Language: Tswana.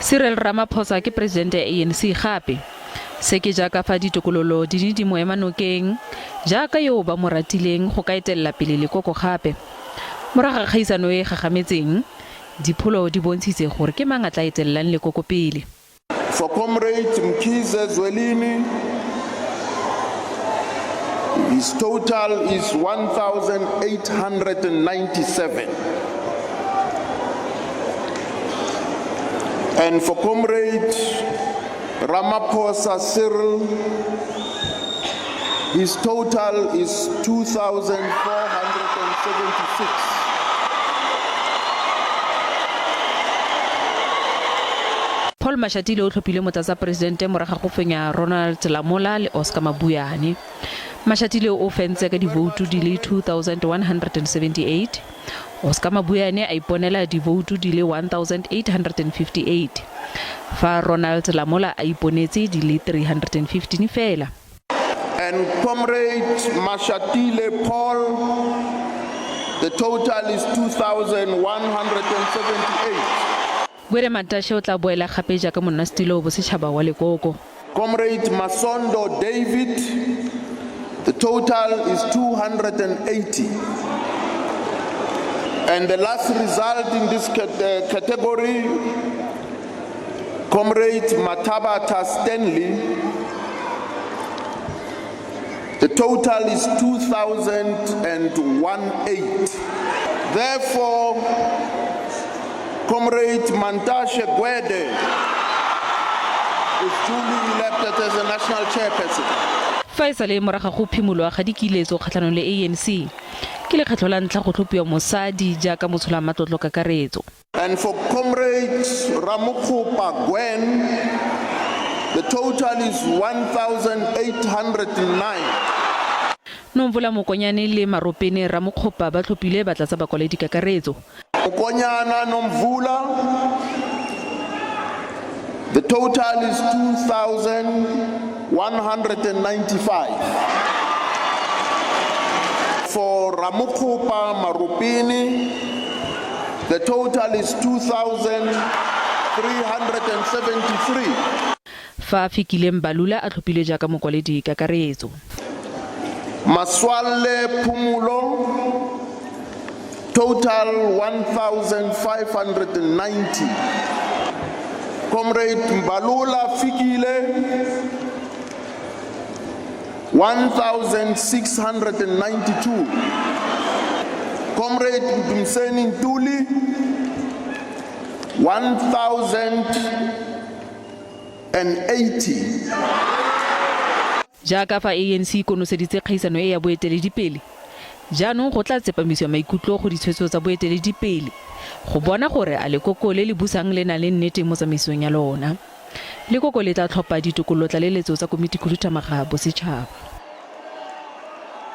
Cyril Ramaphosa ke presidente ya ANC gape. Se ke jaaka fa ditokololo di ne di mo ema nokeng jaaka yo ba mo ratileng go ka etelela pele lekoko gape. Morago ga kgaisano e e gagametseng, dipholo di bontshitse gore ke mang a tla etelelang lekoko pele. For Comrade Mkhize Zwelini, his total is 1,897. And for Comrade Ramaphosa Cyril, his total is 2,476. Paul Mashatile o tlhophilwe motlatsaporesidente morago ga go fenya Ronald Lamola le Oscar Mabuyane. Mashatile o fentse ka divoutu di le 2,178, Oscar Mabuyane a iponela divoutu di le 1,858, fa Ronald Lamola a iponetse di le 315 fela. And Comrade Mashatile Paul, the total is 2,178. Gwede Mantashe o tla boela gape jaaka monnasetilo wa bosetšhaba wa lekoko. Comrade Masondo David, the total is 280. And the last result in this category, Comrade Mathabatha Stanley, the total is 2,018. Therefore, Comrade Mantashe Gwede is duly elected as the national chairperson. Fa e sale morago ga go phimolwa ga dikiletso kgatlhanong le ANC, ke lekgetlho la ntlha go tlhophiwa mosadi jaaka motsholamatlotlo kakaretso. And for Comrade Ramokgopa Gwen, the total is 1,809. Nomvula Mokonyane le Maropene Ramokgopa ba tlhophilwe batlatsa bakwaledi kakaretso. Mokonyana Nomvula, the total is 2,195. For Ramokgopa Maropene, the total is 2,373. Fa Fikile Mbalula a tlhophilwe jaaka mokwaledi kakaretso. Maswalle Phumulo, total 1,590. Comrade Mbalula Fikile, 1,692. Comrade Mdumiseni Ntuli, 1,080. Jaaka fa ANC e konoseditse kgaisano e ya boeteledipele, jaanong go tla tsepamisiwa maikutlo go ditshwetso tsa boeteledipele go bona gore a lekoko le le busang le na le nnete mo tsamaisong ya lona. Lekoko le tla tlhopha ditokololotlaleletso tsa Komitikhuduthamaga Bosetšhaba.